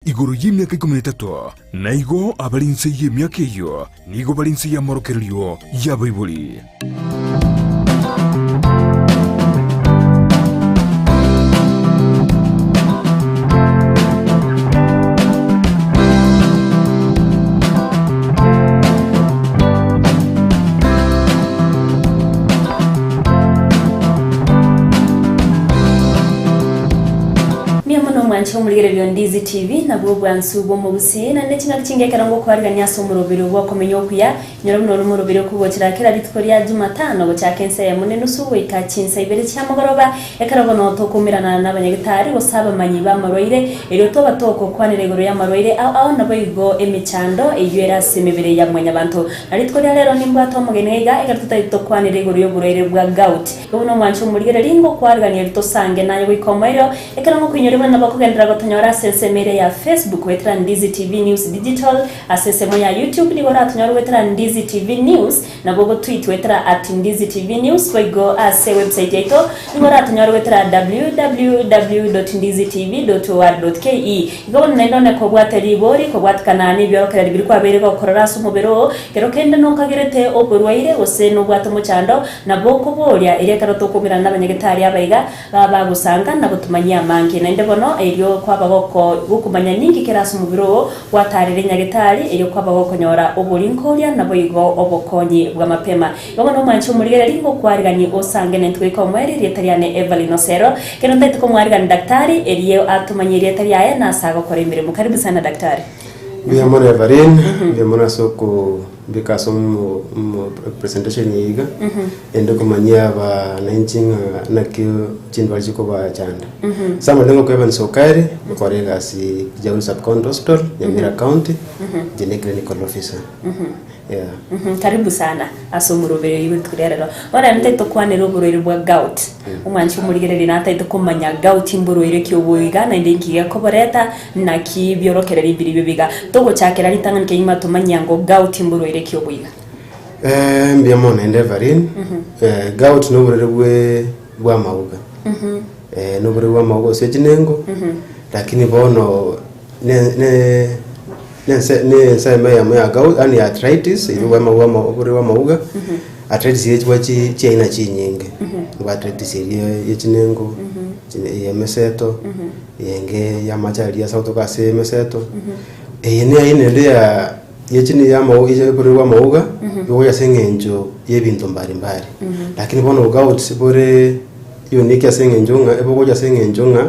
Igoro y'emiaka ikomi na etato, na igo abare inse y'emiaka eyio nigo bare inse y'amorokererio y'abaibori. Mbuya mono omwanche omorigereria o Ndizi TV, nabwo obwansu bw'omogusii, naende chingaki chinge ekero ngokwarigania ase omoroberi bw'okomenya okuya, Nyora buna ore omoroberi okogochera kera rituko ria Jumatano gochaka ensa eyemo na enusu goika chinsa ibere chia mogoroba, ekero bono tokoumerana nabanyagitari gose abamanyi b'amarwaire, erio toba togokwanera igoro y'amarwaire ao ao naboigo emechando eyio ere ase emebere ya mwanyabanto. Na rituko ria rero nimbwate omogeni iga ekero totari tokwanera igoro y'oborwaire bwa gout. Igo buna omwancha omorigereria ngokwarigania erio tosange naye goika omoerio, ekero ngokoinyoria buna nabo okogenderera gotonyora ase ensemo eria ya Facebook goetera Ndizi TV News Digital, Ase esemo ya YouTube nigo oratonyore goetera Ndizi TV News, nabo ogotweet goetera at Ndizi TV News, boigo ase ewebsite yaito nigo oratonyore goetera www.ndizitv.or.ke. Igo bono naende one kobwate ribori kobwatikana nebiorokererio biria kwabeire gokorora ase omobere oo, kero kende nokagerete oborwaire gose nobwate omochando, nabo okoboria erio ekero tokoumerana nabanyagetari aba iga, Bagosanga na gotumanyia amange. Naende bono erio kwaba goko gokomanya ninki kere ase omobere oo, gwatarire nyagetari, erio kwaba gokonyora oborinkoria naboigo obokonyi bwa mapema. Igo bono omwanche omorigereria ngokwariganie osange nentwe goika omoerio erieta riane Evelyn Osero. Kero ntaete komwarigani daktari, erio atomanyie erieta riaye na ase agokora emeremo. Karibu sana daktari. Mbuya mono Evelyn, mbuya mono ase okombeka ase omo omo presentation eye iga. Ende komanyia abananchi ng'a naki chindwari chikobachanda. Ase amang'ana ngokweba Nsokari, nkore egasi Kijauri Sub County Hospital, Nyamira County, inche ne clinical officer. Yeah. Karibu sana ase omoroberi oyio bw'rituko ria rero. Bono rero ntaete tokwanere oborwaire bwa gout. Omwanchi omorigereria nataete komanya gout mborwaire ki obo iga naende inki gekoboreta, naki biorokereria mbiribio biga. Togochakera ritang'ani kegima tomanyia ngo gout mborwaire ki obo iga. Eh, mbuya mono naende Evelyn. Eh, gout noborwaire bwe bw'amauga. Eh, noborwaire bw'amauga gose chinengo, lakini bono ne ne nense nensemo eyemo ya gout yaani arthritis eywo bwa amauga ama oborwaire bwa amauga, arthritis eye chibwa chi chiaina chinyinge. Nigo arthritis eria ya chinengo, chine ya emeseto, eyenge ya amache aria ase agotoka ase emeseto, eye ne aina ende ya. Ye chini y'amauga ye oborwaire bw'amauga bogocha ase eng'encho y'ebinto mbari mbari. Lakini bono gout bore unique ase eng'encho ng'a ebogocha ase eng'encho ng'a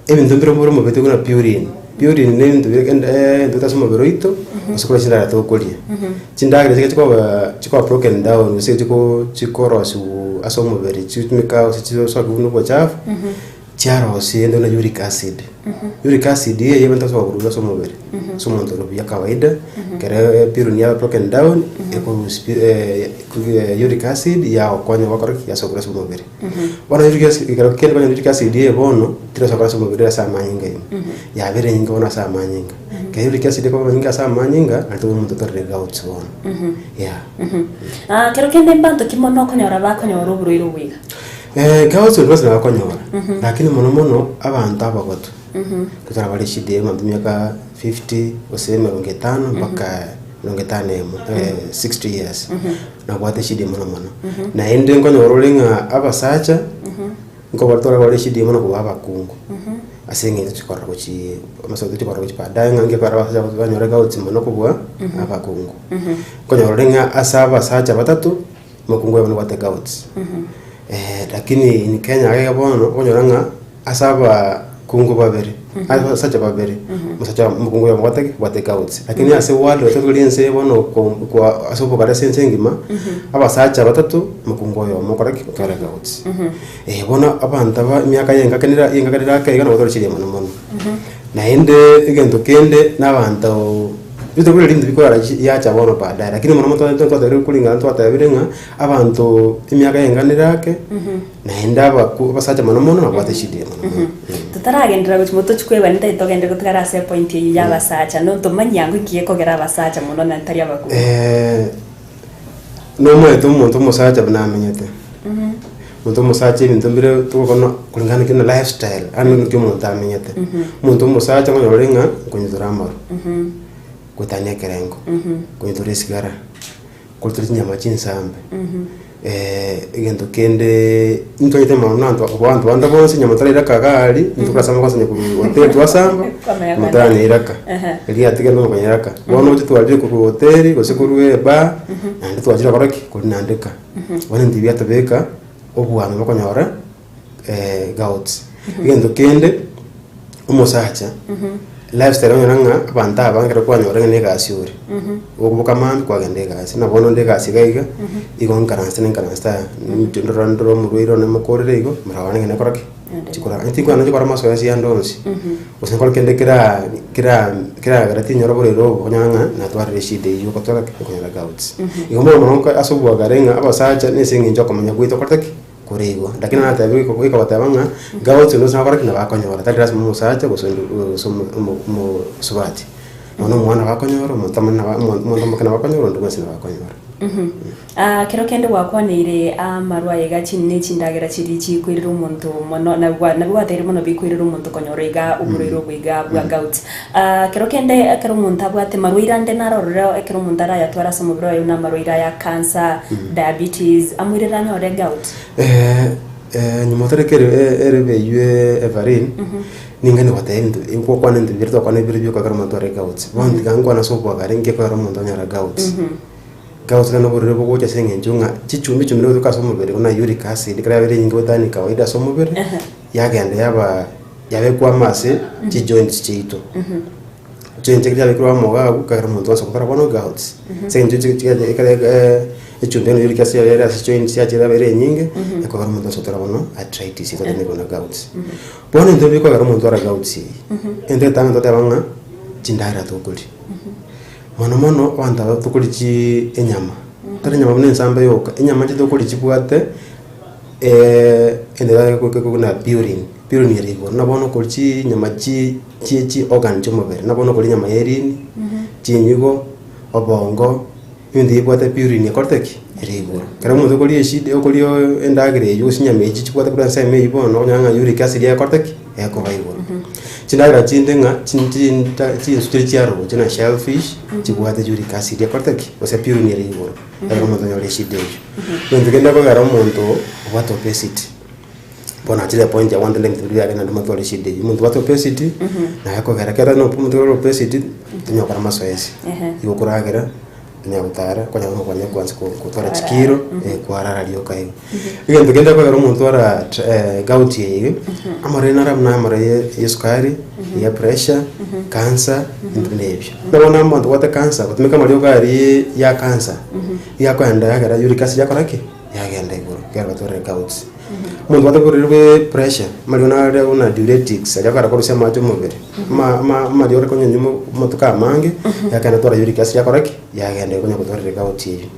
ebinto mbire bore omobere buna purine. Purine na ebinto bire kende ebinto ase omobere oito gose korwa chindagera tokoria. Chindagera chiria chikoba chikoba broken down gose chiko chikorosiwu ase omobere chitumeka gose chisokiwu buna obochafu. Chiarosie ende buna uric acid. Uric acid eye ebwate ase oborubi ase omobere, ase omonto ore buya kawaida, ekero purine yaba broken down, ekorusia pi uric acid yagokonya gokora ki? Ase okora ase omobere. Bono uric acid ekero kende konya uric acid eye bono, terasoka ase omobere ase amanyinga ime, yabere enyinge bono ase amanyinga. Ekero uric acid ekoba enyinge ase amanyinga, nario tobwate omonto otorire gouts bono, yeah. Kero kende mbanto ki mono okonyora bakonyora oborwaire obo iga? Gouts bonsi nabo bakonyora, lakini mono mono abanto abagotu, gotwara bare eshida ya abanto emiaka fifty gose emerongo etano mpaka emerongo etano na emo 60 years, nabwate eshida mono mono. Naende nkonyora ore ng'a abasacha, nkobatwara bare eshida mono kobua abakungu, ase eng'encho chikorora gochii amasacha chikorora gochia baadaye ng'a ngekora abasacha banyore gouts mono kobua abakungu. Nkonyora ore ng'a ase abasacha batato. Omokungu oyomo nabwate gouts. Lakini in Kenya iga bono okonyora ng'a ase abakungu babere, ase abasacha babere, omosacha omokungu oyomo obwate ki? Obwate gouts. Lakini ase world gose tori ense bono ko kwa ase obogare ase ense engima, abasacha batato, omokungu oyomo okore ki? Otware gouts. Bono abanto aba emiaka ya engaki nera engaki nere ake iga nabo tore mono mono. Naende egento kende na abanto. Ebinto buna rinde bikorara yacha bono baadaye, lakini mono mono twatebire koringana twatebire ng'a abanto emiaka engana ere ake, naende abaku abasacha mono mono nabwate eshida eye mono mono. Totaragenderera gochia mono tochia kwebani tari togende gotigara ase epoint eyio ya abasacha, nontomanyia ango inki gekogera abasacha mono na tari abakungu. Nomanyete omonto omosacha buna amenyete. Omonto omosacha ebinto mbire togokwana kulingana naki na lifestyle, yaani naki omonto amenyete. Omonto omosacha okonyora ore ng'a nkonyetora amaru, gotania ekerengo, konyetora esigara, korutora chinyama chinsambe, egento kende intwanyete mono na abanto abanto bande bonsi nyama tarairaka iga aria, intwe korasamba kwanza onye korwa hoteli twasamba, Kwamanya motaranyeiraka, Ehe. erio yatigara bono konyeiraka. Bono oche twarire korwa hoteli gose korwa ebar, naende twachire gokora ki? Korinandeka. Bono ebinto ebi biatobeka obwango bokonyora gouts. Egento kende, omosacha, lifestyle onyore ng'a abanto aba ekero kwanyora ng'a na egasi ore, okoboka mambia kwagenda egasi, buna bono onde egasi iga iga, igo nkaransete ninkaransete aya, ninche ndore ndore omorwaire one mokorere igo, mara one ng'ende nkore ki? Chikora ntinkwana nchikora amasoesi ande onsi, gose nkore kende kera kera keragere tinyora oborwaire obo okonyora ng'a natwarire eshida eywo ogotora ki? Okonyora gouts. Igo mono mono nko ase obwagare ng'a abasacha na ase eng'encho okomanya gwaito okorete ki? Kore igo. Lakini natebiwa goika goika goteba ng'a gouts onde onsi nagokora ki? Nabo akonyora, tari lasima omosacha gose onde gose omo omo omosubati. Nonya omwana nabo akonyora, omonto omonene nabo omonto omoke nabo akonyora, onde bwensi nabo akonyora. Kero kende gwakwaneire amarwa aye iga ne chindagera chiria chikoirera omonto mono, nabwo nabwo gwateire mono bikoirera omonto konyora iga oborwaire obo iga bwa gout. Kero kende ekero omonto abwate marwaire ande narorire ekero omonto arayatware ase omobere oye buna amarwaire aya cancer, diabetes, amoirere anyore gout? Nyuma otareke erebe eywo Everine, ninga nigoteba ebinto ngokwana ebinto biria twakwana bire bioka ekero omonto are gout. Bono tiga nkwane ase obwagare nki ekogera omonto onyora gout. Gout nabo oborwaire bogocha ase eng'encho ng'a chichumbi chumbi nigo chigotoka ase omobere buna uric acid ekero yabere enyinge gotani kawaida ase omobere, yagenda yaba yabekwa amo ase chijoints chiaito. Chijoints ekero chiabekirwe amo iga abwo, ekero omonto onsi ogokora bono gout. Ase eng'encho chi chi ekero echumbi eye uric acid yabere ase chijoints chiachire yabere enyinge, ekogera omonto onsi otora bono arthritis etotebire buna gout. Bono ebinto bikogera omonto ore gout eye, egento egetang'ani toteba ng'a chindagera tokoria. Mono mono abanto aba tokoria chii enyama, tari enyama buna ensambe yoka, enyama inche tokoria chibwate buna purine, purine ere igoro. Buna bono okoria chinyama chi chie chi organ chia omobere, buna bono okoria enyama ya erini, chinyigo, obongo, ebinto bibwate purine ekorete ki? Ere igoro. Ekero omonto okoria eshida okoria endagera eywo gose chinyama echio chibwate korwa ensemo eywo bono okonyora ng'a uric acid ekorete ki? Ekoba igoro. Chindagera chinde ng'a chinsu chiria chia roche na shell fish, chibwate uric acid ekorete ki? Gose purine ere igoro, ekero omonto anyore eshida eywo. Egento kende ekogera omonto obwate obesity, bono nachire epoint ya one tende ebinto biria biagenda naende motware eshida eywo. Omonto obwate obesity, naye ekogera ekero omonto ore obesity, tonyara gokora mazoezi, igo okoragera. Onya gotara, konya gokonywa kwansa gotwara chikiro, kwarara rioka igo. Egento kende ekogera omonto ara gout eye iga, amarwaire naro buna amarwaire ya esukari, ya pressure, cancer, ebinto buna ebio. Buna bono omonto obwate cancer, gotumeka amariogo aria ya cancer, iga akoenda yagera uric acid yakora ki? Yagenda igoro, ekero gotwarire gout. Omonto obwate oborwaire bwe pressure, amariogo nare buna diuretics, aria akogera korusia amache omobere, ama ama amariogo ore konywa amatuko amange, yakenda twara uric acid yakora ki? Yagenda konya gotwarire gout eywo.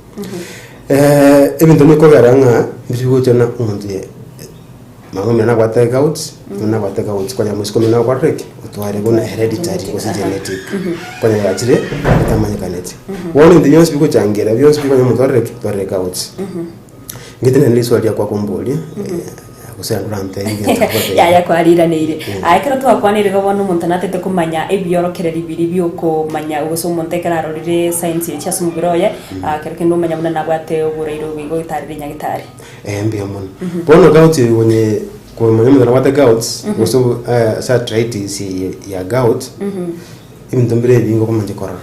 Ebinto bikogera ng'a mbiri bigocha na omonto ye mama omino nabwate gout, oyo nabwate gout, konya mosike omino nagokorire ki? Otware buna hereditary gose genetic, konya yachire etamanyekaneti. Bono ebinto bionsi bigochangera bionsi bikonya omonto arore ki? Otwarire gout. Ngete naende riswali riakwa akomboria, gose naende orantebie egento agotebia. Yaya kwariraneirie. Aye ekero twakwanire igo bono omonto natete komanya ebiorokereri biria biokomanya gose omonto ekero arorire signs echi ase omobere oye, kero kende omanya buna nabwate oboraire obo igo otarire nyagetari. Eh, mbuya mono. Bono gout onye komanya omonto nabwate gout, gose ase arthritis eye ya gout, ebinto mbire ebinge okomancha korora.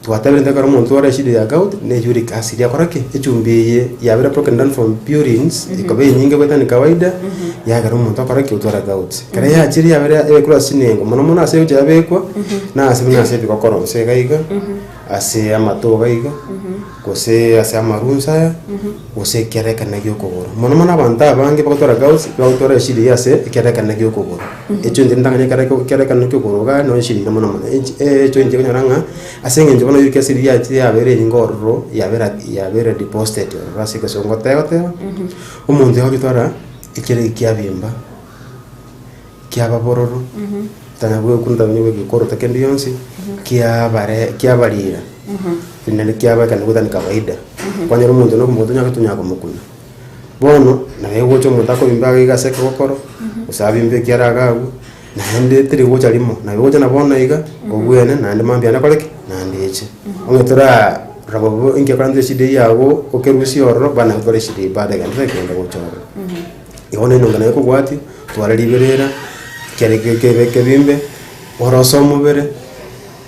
Twatebire intwe ekero omonto ore eshida ya gout, ne uric acid yakora ki? Echumbi eye yabera broken down from purines, ekaba enyinge goetania ni kawaida, yagera omonto akore ki? Otwara gout. Ekero yachire yabera ebekirwe ase chinengo, mono mono ase egocha yabekwa, na ase buna ase ebigokoro nse iga iga, ase amato iga iga, gose ase amarunsa aya, gose ekerekana gia okogoro. Mono mono abanto abange bagotwara gouts, bagotwara eshida eye ase ekerekana gia okogoro. Ejoint ntang'ani ekereko ekerekana kia okogoro igaa nonye eshida ere mono mono. Ench ejoint okonyora ng'a ase eng'encho bono uric acid yachire yabere enyinge ororo, yabera yabere deposited ororo ase egesongo goteba, omonto agotwara ekeregi kiabimba. Kiaba bororo, tanya gwekunda onye gwekoroto kende gionsi, kiabare kiabarira, naende kiaba ekero gotari kawaida, kwanyora omonto na omonto onyare tonyara komokuna. Bono, nabo egocha omonto akobimba iga iga ase ekegokoro, gose abimbe ekiara iga agwo, naende teri gocha rimo, nabo egocha na bono iga, obwene naende mambia naende akore ki? Naende eche. Onye toraa rora bobe inki ekorenta eshida eywo yago okerusia ororo, bana gotwara eshida eywo bado egende egende gocha ororo. Igo bono enonga naye ekobwatia, twara riberera, kere kebe kebimbe, orose omobere.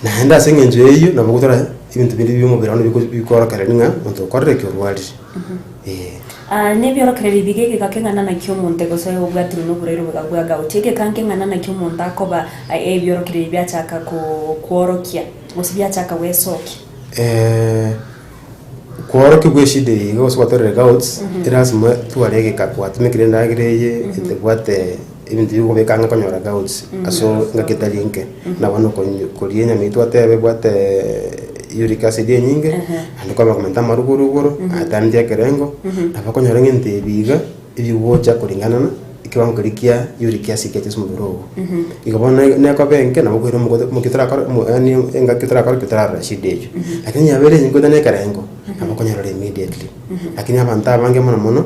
Naende ase eng'encho eyio nabo gotara ebinto binde bi'omobere bono biko bikorokereria ng'a monto okorire ki orwarire, eh. Aa nebiorokererio biga egeka keng'ana naki omonto gose obwatirwe noborwaire oboga bwa gout. Egeka nkeng'ana naki omonto akoba ebiorokererio biachaka ko kworokia gose biachaka gwesokia. Kworokia eshida eye iga gose gwatorire gouts, erasima tware egeka gwatumekire endagera eye etebwate ebinto bigokobeka ang'e konyora gouts ase engaki etari enke. Buna bono konyu koria enyama eywo twateba ebwate uric acid enyinge, naende kwamanya komenta amarwa igoro igoro, aetaneti ekerengo, nabo okonyora ng'a ebinto ebi iga. Ebigocha koringana na ekewango keria kia uric acid kiacha ase omobere ogo. Igo bono ne nekoba enke nabo okoira omogote omokia otarakora omo yaani engaki otarakora ki otararora eshida eywo. Lakini yabere enyinge goetania ekerengo, nabo okonyorora immediately. Lakini abanto abange mono mono,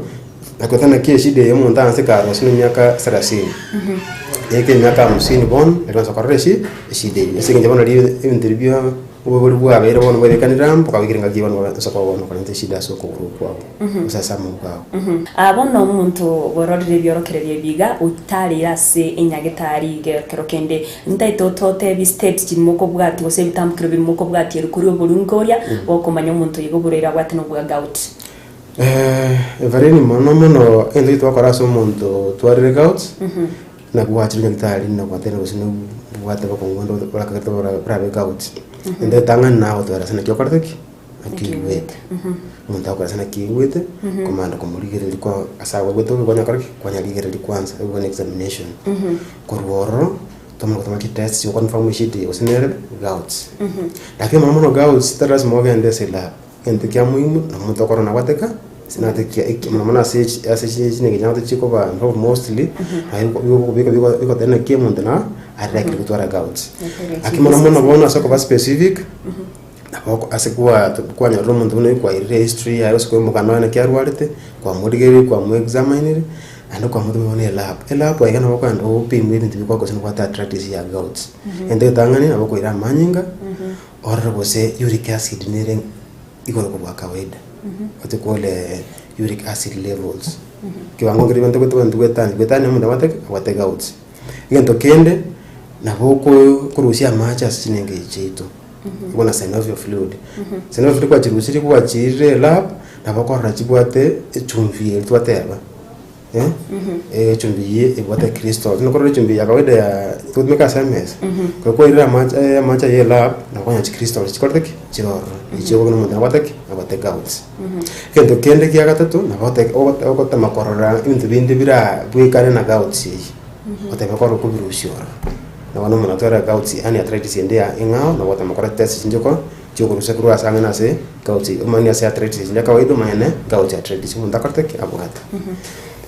nagoetania naki eshida eye omonto aanse kare gose na emiaka sarasini, eke emiaka hamsini bono, nari oansa korora eshi eshida eywo. Ase eng'encho bono riria ebinto ebi bia obobori bwabeire bono bwabekanire amo, bwabekire engaki bono ase okoba bono korenta eshida ase okogoro kwago, gose ase amaboko ago. Aa bono omonto bororire ebiorokererio ebi iga, otareire ase enyagetari iga ekero kende, ntaete ototebie steps chiria mokobwatia gose ebitambukero biria mokobwatia erio koria oborunge oria, gokomanya omonto oyo iga oborwaire abwate nobwa gout. Evareni mono mono egento ki twakora ase omonto otwarire gout, nabwo gwachire nyagetari nagwatebire gose nobwate bokong'u bonde borakagete borabe gout, ende etang'ani nagotwara ase naki okorete ki? Naki oigwete. Omonto agokora ase naki aigwete, komanda komorigereria kwa ase agwete obe kwanyakora ki? Kwanyarigereria kwanza, ebe ne examination. Korwa ororo, twamanya gotoma chitest chia goconfirm eshida eye gose nere gout. Lakini mono mono gouts tari lasima ogende ase elab, egento kia muhimu na omonto okorora nabwate ka ase nabwate ekia eki mono mono ase echi ase chi chinege chiabo chikoba involved mostly, bigoteba naki omonto na are likely gotwara gouts. Lakini mono mono bono ase okoba specific. Nabo ase kwa kwanyorire omonto buna oyio kwairire ehistory yaye gose omogano oye naki arwarete, kwamorigereria kwamoexaminire, naende kwamotoma bono elab. Elab aiga nabo okogenda opimwe ebinto bikoba gose nobwate arthritis ya gouts. Egento egetang'ani nabo okoira amanyinga, orore gose uric acid nere igoro kobua kawaida, what call uric acid levels. Kiwango keria ebinto goetania goetania omonto abwate ki? Abwate gouts. Egento kende, nabo oko okorusia amache ase chinengo echi chiaito. Buna synovial fluid. Synovial fluid kwachirusirie gwachirire elab, nabo okorora chibwate echumbi eria twateba, eh, echumbi eyio ebwate crystals. Buna okorora echumbi ya kawaida ya togotumeka ase emesa, ekero kwairire amache amache aywo elab, nabo okonyora chicrystals chikorete ki? Chire ororo. Echio okobuna omonto nabwate ki? Nabwate gouts. Egento kende kia gatato, nabo ote ogotema korora ebinto binde bira bwekane na gouts eyio, otebe korwa okobirusia ororo. Nabo nomonto atware gouts yaani arthritis ende ya eng'ao nabo ogotema kora test chinchoko chiokorusia korwa ase ang'e na ase gouts omanye ase arthritis ende ya kawaida omanye ne gouts arthritis omonto akorete ki? Abwate.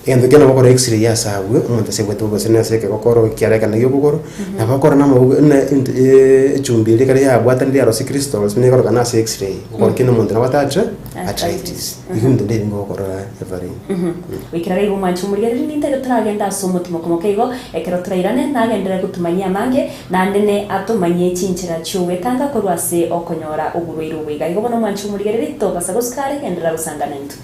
Egento ekiya nabo okora x-ray ase abwo omonto ase ebwate gose na ase ekegokoro ekiarekana gia okogoro nabo okora na amauga na ebinto echumbi eria ekero yabwatanire yarosia crystals buna ekorokana ase x-ray okora kende omonto nabwate atre arthritis. Igo ebinto binde ebinge ogokorora Evelyn. Goikera iga omwanche omorigereria ninto ekero toragende ase omotimoko moke igo, ekero torairane nagenderere gotumanyia amange, naende ne atomanyie chinchera chi'ogwetanga korwa ase okonyora oborwaire obo iga. Igo bono omwanche omorigereria tobasa gosika are, genderera gosanga naintwe.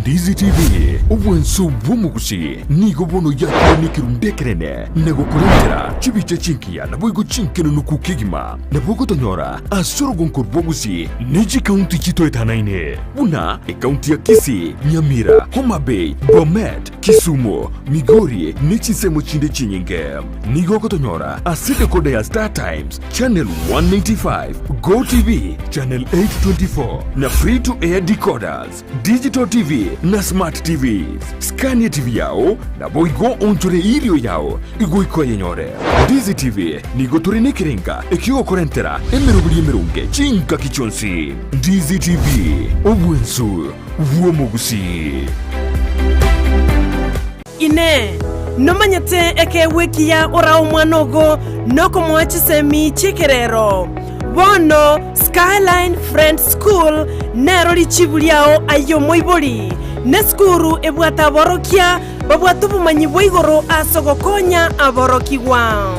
Ndizi TV, obwanso bw'omogusi, nigo bono yakire nekerundu ekenene na gokorentera chibicha chingiya naboigo chinkenenuku kegima. Nabo ogotonyora ase orogonko rw'obogusi ne chikaunti chitoetanaine buna ekaunti ya Kisii, Nyamira, Homa Bay, Bomet, Kisumu, Migori ne chinsemo chinde chinyinge. Nigo ogotonyora ase decoder ya Star Times Channel 195, Go TV Channel 824 na Free to Air decoders, Digital TV na Smart TVs. Skania TV yao naboigo oonchore erio yao igoika oyenyore. Ndizi TV nigo tore nekerenga ekiogokorentera emeroberi emeronge chingaki chionsi. Ndizi TV, obwensu bw'omogusii. Inee! Nomanyete ekeegwa ekiya orae omwana ogo nokomoa chisemi chi'ekerero. Bono Skyline Friends School nero richibu riao aye omoibori. Nesukuru ebwate aborokia babwate obomanyi bwa igoro ase ogokonya aborokigwa.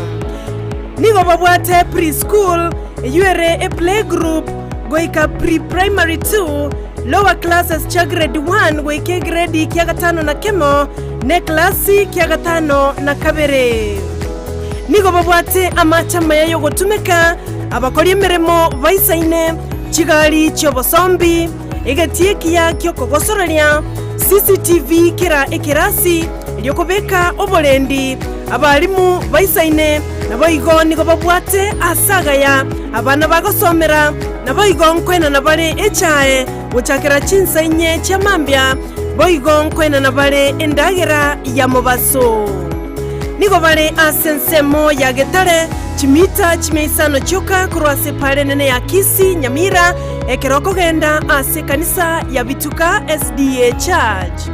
Nigo babwate pre-school, eyio ere eplaygroup, goika pre-primary two, lower classes chia grade one goika egredi kia gatano na kemo, na eklasi kia gatano na kabere. Nigo babwate amache amaya y'ogotumeka, abakori emeremo baisaine, chigari chi'obosombi, egetii ekiya gi'okogosoreria, CCTV kera ekerasi, erio kobeka oborendi, abalimu baisaine, naboigo nigo babwate aase agaya abana bagosomera, naboigo nkoenana bare echae gochakera chinsa inye chia mambia, boigo nkoenana bare endagera ya mobaso. Nigo bare ase ensemo ya Getare, chimita chimia isano chioka korwa ase epaara enene ya Kisii, Nyamira, ekero okogenda ase ekanisa ya Bituka SDA Church.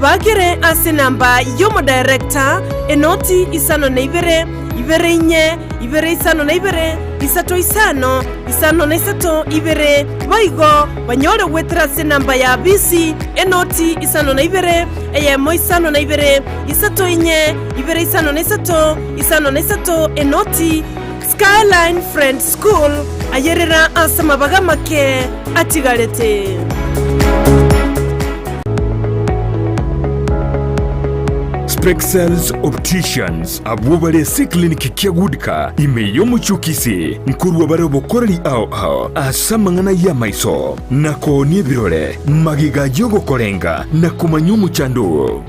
Bagere ase enamba y'omodirector, enoti isano na ibere, ibere inye, ibere isano na ibere, isato isano, isano na isato, ibere, boigo banyore goetera ase enamba ya bisi, enoti isano na ibere, eyemo isano na ibere, isato inye, ibere isano na isato, isano na isato, enoti. Skyline Friends School, ayerera ase amabaga amake atigarete. Spexels Opticians abwo bare ase eclinic kia Goodcar ime y'omochie o Kisii nkorwa bare obokoreri ao ao ase amang'ana y'amaiso na koonia ebirore magega y'ogokorenga na komanya omochando oo.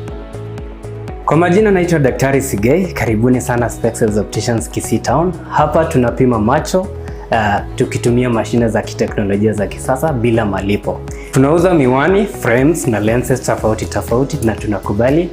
Kwa majina naitwa Daktari Sigei, karibuni sana Spexels Opticians Kisii Town. Hapa tunapima macho tukitumia mashine za kiteknolojia za kisasa bila malipo. Tunauza miwani, frames na lenses tofauti tofauti na tunakubali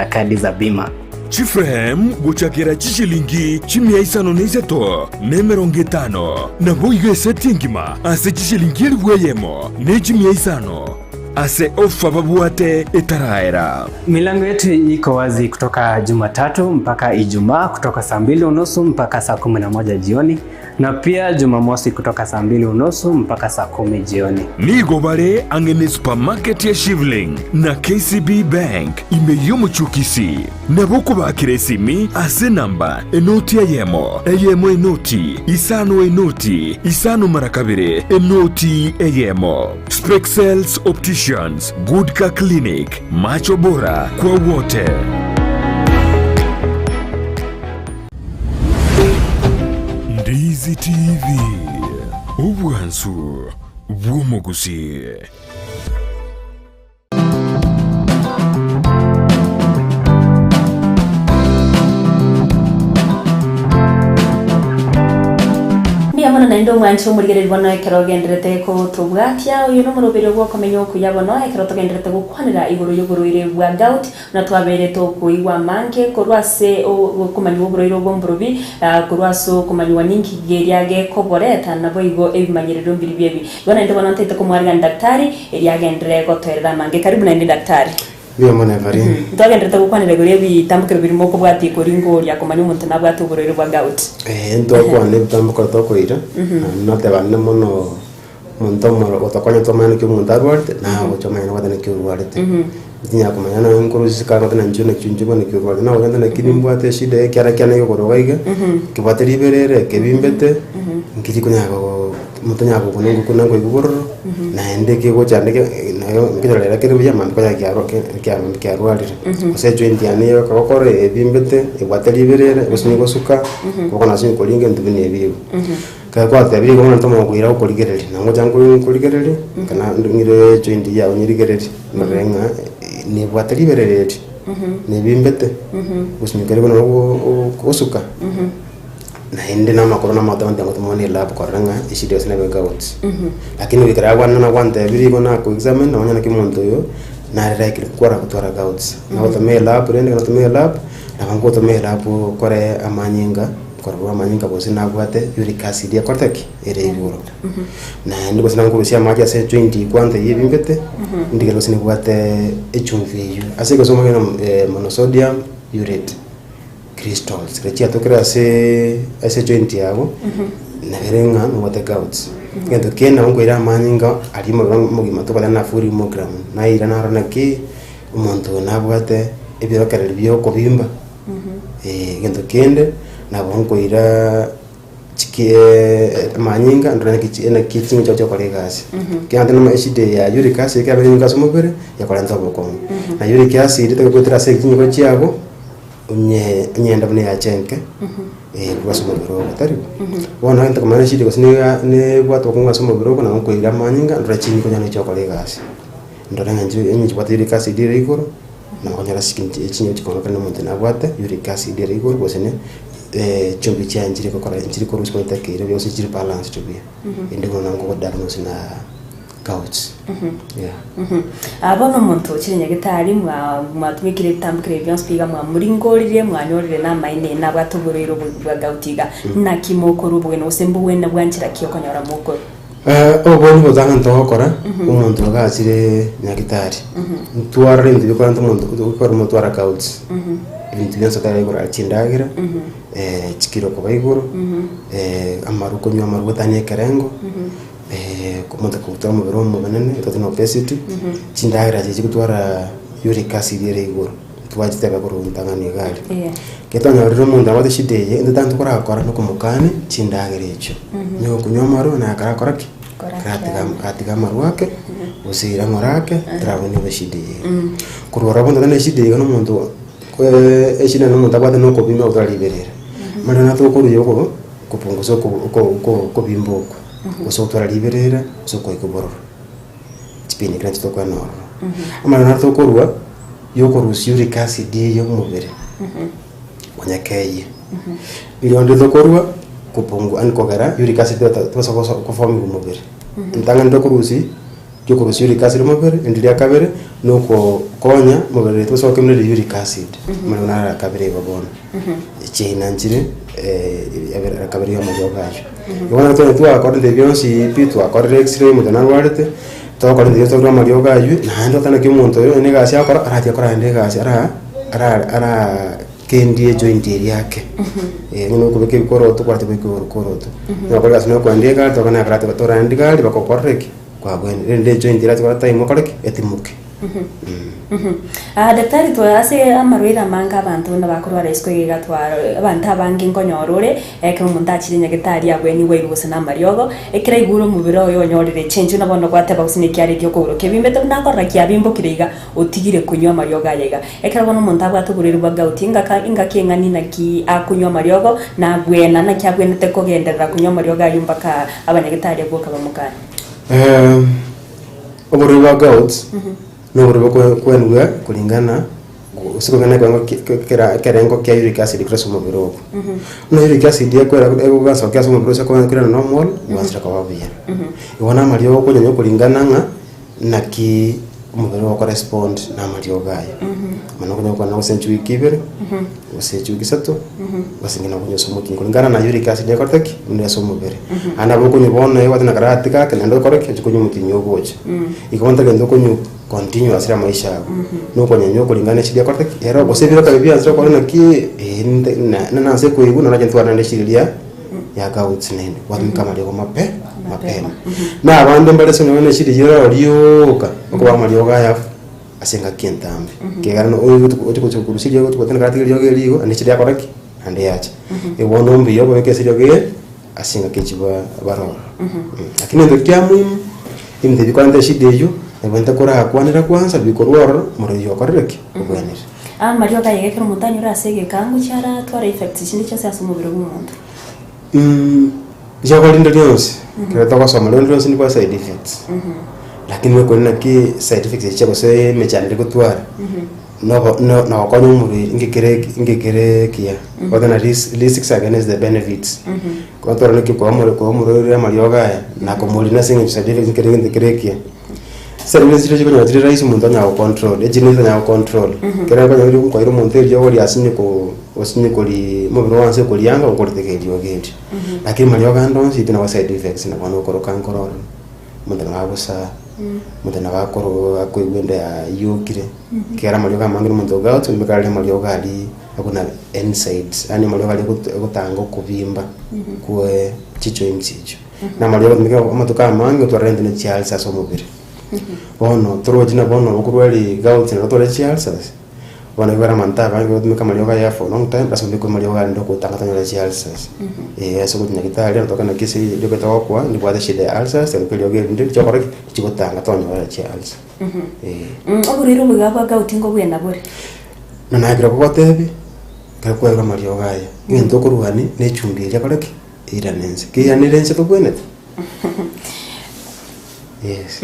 kadi za bima. Chiframe gochakera chishilingi chimia isano na isato na emerongo etano, naboigo eseti engima ase chishilingi elifu eyemo ne chimia isano. Ase ofa babwate etaraera. Milango yetu iko wazi kutoka Jumatatu mpaka Ijumaa kutoka saa mbili unusu mpaka saa 11 jioni na pia Jumamosi kutoka saa mbili unusu mpaka saa 10 jioni. Nigo bare ang'e ne supermarket ya Shivling na KCB Bank ime y'omochie o Kisii. Nabo okobakera esimi ase enamba enoti eyemo, eyemo enoti, isano enoti, isano mara kabere, enoti eyemo. Spexels Opticians, Goodcar Clinic, macho bora kwa wote. Ndizi TV, obwansu bw'omogusii. Mbuya mono naende omwanche omorigereria bono ekero ogenderete gotobwatia. Oyo nomoroberio bw'okomenya okuya bono ekero togenderete gokwanera igoro y'oborwaire bwa gout, buna twabeire tokoigwa amange korwa ase okomanyigwa oborwaire obwo mborobi, korwa ase okomanyigwa ninki keria gekoboreta, naboigo ebimanyererio mbiribio ebi. Igo naende bono ntaete komoarigania daktari, erio agenderere gotoerera amange. Karibu naende daktari. Mbuya mono Evarine. Ntwagenderete gokwanera igoro y'ebitambukero birimo okobwatia ekoringoria komanya omonto nabwate oborwaire bwa gout. Eh, ntwakwana ebitambukero tokoira, na natebane mono omonto omoro otokonya tomanye naki omonto arwarete, naye ogocha omanye nobwate naki orwarete. Tinyara komanya nonya nkorwa isiko agote na inche naki inche bono naki orwarete. Nagoteba naki nimbwate eshida eye ekiara kiane gekoroka iga, kebwate riberera, ekebimbete, nkeri konyara koo omonto onyara gokuna ngokuna nkoigwa bororo, naende kegochanda ke nayo nkenyorera kere buya mambia konya kiarwa ke kiarwa kiarwarire. Gose ejoint yane ekogokora ebimbete, ebwate riberera, gose nigosuka, koboko nase nkoringa ebinto buna ebi igo. Ekero kwatebire igo bono tomokoira gokorigereria, na ngocha nkori nkorigereria, kana ng'ire ejoint yago nyerigererie, ndore ng'a nebwate riberera eri, nebimbete, gose nikeri buna ogosuka. Naende na amakoro na amato abanto ngotomwa ne elab korora ng'a eshida gose nebe gout. Lakini goikera abana nagwantebirie igo nako examine namanya naki omonto oyo nare likely kwara gotwara gout. Nagotoma elab rende ekero natoma elab, nabo ngotoma elab okore amanyinga, korora amanyinga gose nabwate uric acid ekorete ki? Ere igoro. Naende gose nankorusia amache ase ejoint kwanza eywo ebimbete, ndigere gose nibwate echumbi eywo. Ase egesongo monosodium urate. crystals ekero chiatokire ase ase ejoint yago, nabo ere ng'a nobwate gouts. Egento kende nabo nkoira amanyinga aria omobere omogima tokoteba na full hemogram, naira narora naki omonto oyo nabwate ebiorokererio bia okobimba, egento kende nabo nkoira chikie amanyinga ndore naki chi naki ching'encho chiao chiokora egasi. Ekiagera nonye eshida eye ya uric acid ekero yabere enyinge ase omobere, ekorenta obokong'u. Na uric acid tegoetera ase chinyigo chiago, onye onyende buna eyache enke, korwa ase omobere ogo, tari bo? Bono egento komanya eshida gose niga nebwate obokong'u ase omobere ogo, nabo nkoira amanyinga ndore chinyigo chiane chiokora egasi. Ndore ng'a inche onye chibwate uric acid ere igoro, nabo okonyora chinyigo chikong'akana omonto nabwate uric acid ere igoro gose ne chumbi chiaye nchiri gokora nchiri korusia gotakeire buya gose chiri balanced buya. Ende bono nabo nkogo diagnose na gouts, yeah. Ah, bono omonto ochire nyagetari mwa mwatumekire ebitambukire ebi bionsi pi iga mwamoringorire mwanyorire namaene nabwate oborwaire obo bwa gout iga, naki mokorwa obogeni gose mbogwene bwa nchera ki okonyora mokorwa? Oboboni botang'ani togokora, omonto iga achire nyagitari, ntwarore ebinto bikorenta omonto bikore omotwara gouts, ebinto bionsi otari igoro aria chindagera, chikiro koba igoro, amarwa konywa amarwa gotania ekerengo, omonto kogotwara omobere omonene toteba na obesity, chindagera echi chigotwara uric acid ere igoro, twachiteba korwa ntang'ani iga aria. Ekero twanyorire omonto abwate eshida eye, intwe tari tokorakora nokomokania chindagera echio. Onye gokonywa amarwa naye akarakora ki? Karatiga karatiga amarwa ake, gose ira ng'ora ake, tarabwene obe eshida eye. Korwa ororo omonto tari na eshida eye na omonto eshida na omonto abwate na okobimba gotwara riberera. Bono nabo tokoruya oko kopungusa oko oko oko okobimba oko, gose gotwara riberera, gose okoigwa bororo. Chipini ekero nachi tokwana ororo. Amang'ana naro tokorwa, yokorusia uric acid eye omobere, onyekeyie. Rionde tokorwa, kopungu yaani kogera uric acid teba tebasa goso kofomiwa omobere. Ritang'ani tokorusia, riokorusia uric acid omobere, erinde ria kabere, nokokonya omobere tobasa gokemereria uric acid. Amang'ana naro ara kabere igo bono. Echiaina nchire ara kabere ya amariogo aywo. Igo bono twenye twakorire bionsi pi, twakorire x-ray omonto narwarete, togokora ebinto bionsi twarure amariogo aywo, naende oteba naki omonto oyo onye na egasi agokora, arache akore naende egasi ara ara ara kendie ejoint eria ake. Onye na okobeka ebikoroto, kwarachia kobeka ebikoroto. Onye gokora egasi na okoenda egari, tokonyara akarate torende egari bagokorere ki? Kwabwenire. Rende ejoint erache kora time okore ki? Etimoke. Ah, daktari twa ase amarwaire amange abanto buna bakorwara isiko iga iga twaro abanto abange nkonyora ore, ekero omonto achire nyagetari abwenigwe airwe gose na amariogo, ekero aigure omobere oye onyorire echange buna bono gwateba gose neki are egiokogoro kebimbete buna akorora kiabimbokire iga, otigire konywa amariogo aya iga. Ekero bono omonto abwate oborwaire bwa gout, engaka engaki eng'ani naki akonywa amariogo, na abwena naki abwenerete kogenderera konywa amariogo aywo mpaka abanyagetari abwo bamokane. Oborwaire bwa gout noborwaire bokwenigwa kulingana gose kulingana na ekewango kera ekerengo kia uric acid kere ase omobere ogo. Buna uric acid ekwera egosokia ase omobere ase okogenda normal, gwansire koba buya. Igo na amariogo okonywa kulingana ng'a naki omobere ogo okorespond na amariogo aya. Bono okonywa kwane gose chiwiki ibere, gose chiwiki isato, gose ng'ina okonywa ase omotienyi kulingana na uric acid ekorete ki? Buna ase omobere. Naende nabo okonywa bono ebwate na karatiga ake naende okore ki? Oche konywa omotienyi ogocha. Igo bono tari gento okonywa continue ase amaisha ago, na okonyanywa okoringana na eshida ekorete ki? Ero gose ebiroka ebi bianchire okore naki eh nte na nase koigwa naro nache ntware naende eshida eria ya gouts naende, gwatumeka amariogo mape mapema. Na abande mbare ase onyore na eshida eywo ero rioka, okoba amariogo aya ase engaki entambe. Ekiagera ochi gocha korusia eriogo ochi gotenda karatige eriogo erio igo, naende eshida yakora ki? Naende yacha. Igo bono mbuya obeke ase eriogo eri. Ase engaki echi baroro. Lakini egento kia muhimu, ebinto ebi bikorenta eshida eywo, ebwenerete korakwanera kwanza bikorwa ororo, omorwaire okorire ki? Obwenire. Amariogo aye ekero omonto anyure ase egekango chiaratwara effects chinde chionsi ase omobere bwa omonto. Riogo rinde rionsi, ekero togosoma riogo rinde rionsi ndibwate side effects, lakini okorenda naki side effects echi gose emechando eri gotwara. Nobo no nogokonya omorwaire ngekere ngekere ekiya gose na ris risks against the benefits. Kotwara naki koa omoro koa omorwaire amariogo aya, na komorina ase eng'encho side effects nkere egento kere ekiya. Side effects chiria chikonyora chire rahisi omonto anyara gocontrol, echi nigo otanyara gocontrol. Ekero okonyora okoira omonto eriogo riasinye ko osinye korii omobere oanse okorianga okoritega eriogo erio. Lakini mariogo ande onsi intwe nabo side effects nabo bono okoroka nkoro ororo. Omonto nabo agosaa, omonto nabo akoro akoigwa enda yayokire, ekiagera amariogo amange na omonto ogaocha oime kare amariogo aria. Buna NSAIDs, yaani amariogo aria agotanga okobimba kwe chijoints echio. Na amariogo agotumeka amatuko amange otware rende ne chiulcers ase omobere. Bono torochi na bono okorwari gout nabo otware chiulcers, bono ekero amanto abange bagotumeka amariogo aya for long time ase obekwe amariogo arende ogotanga tonyore chiulcers. Eh ase ogochia nyagetari otoke naki ase eriogo togokoa ndibwate eshida ya ulcers erio eriogo erinde richokore ki? Richigotanga tonyora chiulcer. Eh. Oborwaire obo iga bwa gout nkobwena bore? Na naye ekero agogoteebia, ekero kwaigwa amariogo aya, egento okorwania na echumbi eria kore ki? Eirane inse. Keiranire inse tobwenerete? Yes.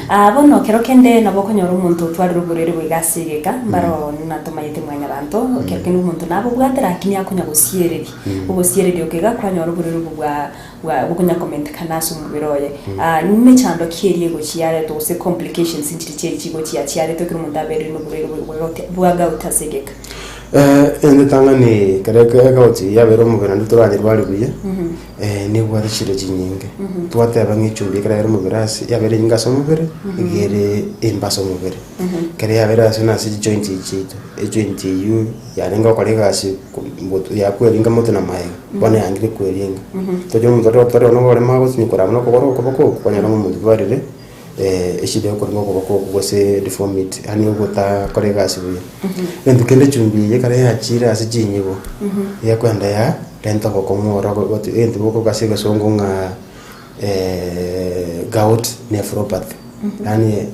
Ah, bono kero kende nabo okonyora omonto otwarire oborwaire boiga ase egeka, mbaro natomanyete mwanyabanto, kero kende omonto nabobwate lakini akonya gosiereria. Ogosiereria oko iga kwanyora oborwaire obo bwa bwa bokonya komentekana ase omobere oye. Ah, nemechando ki eria egochia yaretwa gose complications nchiri chiaye chigochia chiaretwa ekero omonto aberire noborwaire bwa bwa gout bwa gout ase egeka? Entang'ani ekero egout yabeire omobere naende toranyerwari buya, nebwate chire chinyinge. Twateba ng'a echumbi ekero yabeire omobere ase yabeire enyinge ase omobere, iga ere embe ase omobere. Ekero yabeire ase buna ase chijoint echi chiaito, ejoint eywo yarenge gokora egasi yakweringa motwe na magega, bono yangire kweringa. Tochia omonto ore otore noboremo agotinyokora amo nokogoro okoboko oko, kwanyora ng'a omonto otwarire eshida ya okoringa okoboko oko gose deformity yaani ogotakora egasi buya. Egento kende echumbi eye ekero yachire ase chinyigo, ekwenda yarenta obokong'u ororo egento bokoba ase egesongo ng'a gout nephropathy yaani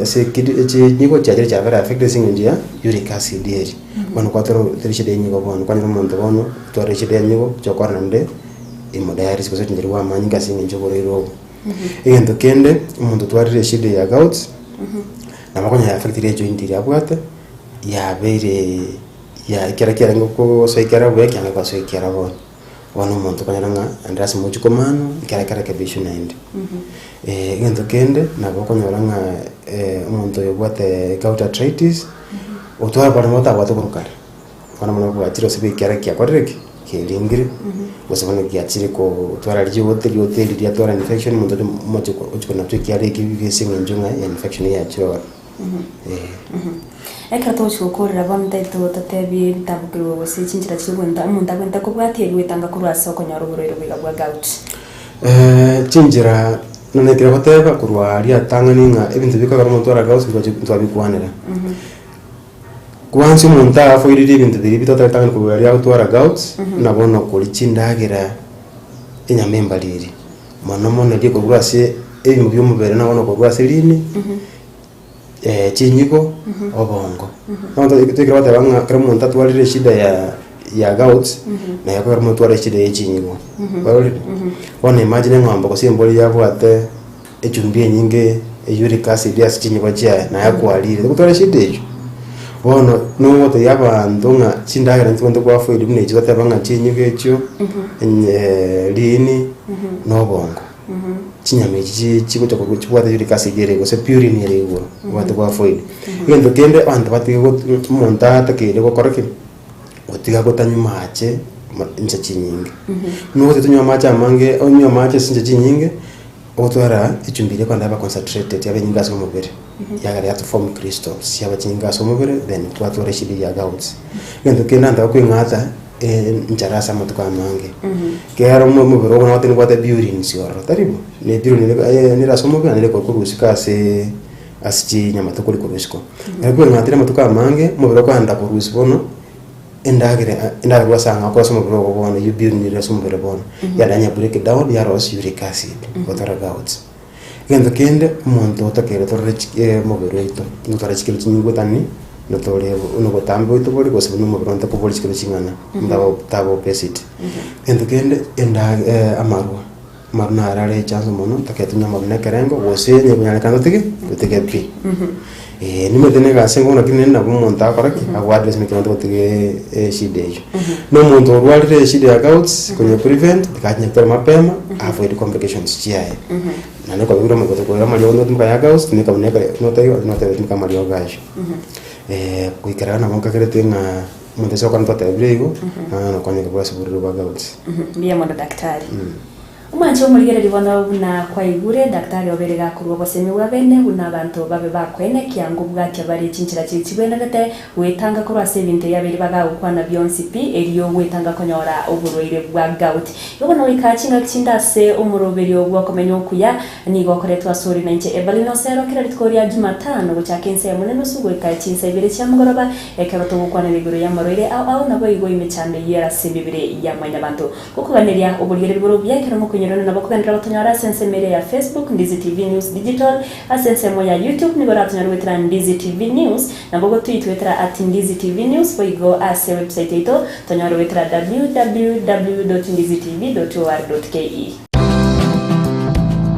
ase ekidi chinyigo chiachire chiabere affected ase eng'encho ya uric acid eria. Bono kwatwara tari shida ya enyigo bono, kwanyora omonto bono otwarire eshida ya enyigo ochia naende hemodialysis gose ochencherwa bwa amanyinga ase eng'encho ya oborwaire obo. Egento kende, omonto otwarire eshida ya gout, nabo okonyora ya affectire ejoint eria abwate, yabeire ya ekero kiarenge kosoekera buya kianga gosoekera bono. Bono omonto okonyora ng'a naende lasima ochie komanwa, ekero ekerekebishwe naende. Egento kende, nabo okonyora ng'a omonto oyo obwate gout arthritis, otware korende otabwate korwa kare, bono buna bwachire gose bwa ekiara kiakorire ki? Kieringire, gose bono giachire kotwara riote, riote eri riatwara infection, omonto oria omoche ochia konachwa ekiara ekio ase eng'encho ng'a infection yachire ororo. Ekero togochia gokorera bono tari totebie ebitabu gose chinchera chiria omonto omonto agwenerete kobwatia erio goetanga korwa ase okonyora oborwaire boiga bwa gout. Chinchera nonye ekero goteba korwa aria atang'ani ng'a ebinto bikogera omonto ara gout ntwachi ntwabikwanera. Kwansa omonto afoiriri ebinto biria bitotari tang'ani korwa aria agotwara gout, buna bono koria chindagera enyama embariri, mono mono eria ekorwa ase ebimo bia omobere na bono korwa ase riini. chinyigo, obongo. Bono toikire goteba ng'a ekero omonto atwarire eshida ya ya gout, naye ekero omonto atwarire eshida ya chinyigo, kwarorire? Bono imagine eng'ombe gose embori yabwate echumbi enyinge e uric acid ase chinyigo chiaye, naye akwarire, togotwara eshida eywo. Bono nogotebia abanto ng'a chindagera ntobwenerete ko avoid buna echio goteba ng'a chinyigo echio, riini, na obongo. Chinyama echi chi chigocha korwa chibwate uric acid ere gose purine ere igoro, obwate bwa avoid. Egento kende abanto batige got omonto atakeire gokora ki? Gotiga gotanywa amache ma inse chinyinge. Buna ogocha tonywa amache amange onywe amache ase chinsa chinyinge, ogotwara echumbi eria ekogenda yaba concentrated yaba enyinge ase omobere, yagera yatu form crystals, chiaba chinyinge ase omobere then twatwara eshida ya gouts. Egento kende abanto bakoing'ata. Enchara ase amatuko amange, ekiagera omobere ogo nabo tobwate purines ororo, tari bo? Ne purine nere ase omobere naende ekore korwa ase ase chinyama tokori korwa isiko. Ekero kweng'atire amatuko amange, omobere okoenda korusia bono endagera endagera ase ang'ao korwa ase omobere ogo bono eywo purine ere ase omobere bono, yadanya break down yarosia uric acid gotara gouts. Egento kende, omonto otakeire torore omobere oito, notware chikiro chinyinge gotani, notore buna obotambe bwaito bore gose buna omobere one tokobori chikiro ching'ana, taba taba obesity. Egento kende, enda amarwa, amarwa naro are echanso mono, tokae tonywe amarwa na ekerengo gose onye konyarekana totige, totige pi. Nimanyete na egasi enkong'u lakini naende nabo omonto agokora ki? Ago address naki abanto gotiga eshida eywo. Na omonto orwarire eshida ya gouts, konya prevent, tiga achinyare kore mapema, avoid complications chiaye. Naende kwabekire omogote koira amariogo notumeka ya gouts, tumeka buna ekere notaiyo notebe tumeka amariogo aywo. Goikera iga nabo nkagerete ng'a omonto ase okora ntotebire igo, nonye nokonyeke bwa ase oborwaire bwa gouts. Mbuya mono daktari. Omwanche omorigereria bono buna kwaigure, Daktari obeire gakorua obosemi bwa bene buna abanto babe bakoenekia ngobwatia bare chinchera chiria chigwenerete gwetanga korwa ase ebinto ebiabeire bagagokwana bionsi pi erio gwetanga konyora oborwaire bwa gout. Igo bono goika chingaki chinde ase omoroberio bw'okomenya okuya nigo okoretwa asore nainche Evelyn Osero kera rituko ria Jumatano gochaka ensa eyemo nenusu goika chinsa ibere chia mogoroba ekero togokwanera igoro y'amarwaire ao ao naboigo emechando eyio ere ase emebere ya mwanyabanto. Gokoganeria oborigereria bore obuya ekero mokoinyorana nabo kogenderera gotonyora ase ensemo eria ya Facebook, Ndizi TV News Digital, ase ensemo ya YouTube nigo oratonyore goetera Ndizi TV News, nabo gotweet goetera at Ndizi TV News, boigo ase website yaito tonyore goetera www dot ndizitv dot or dot ke.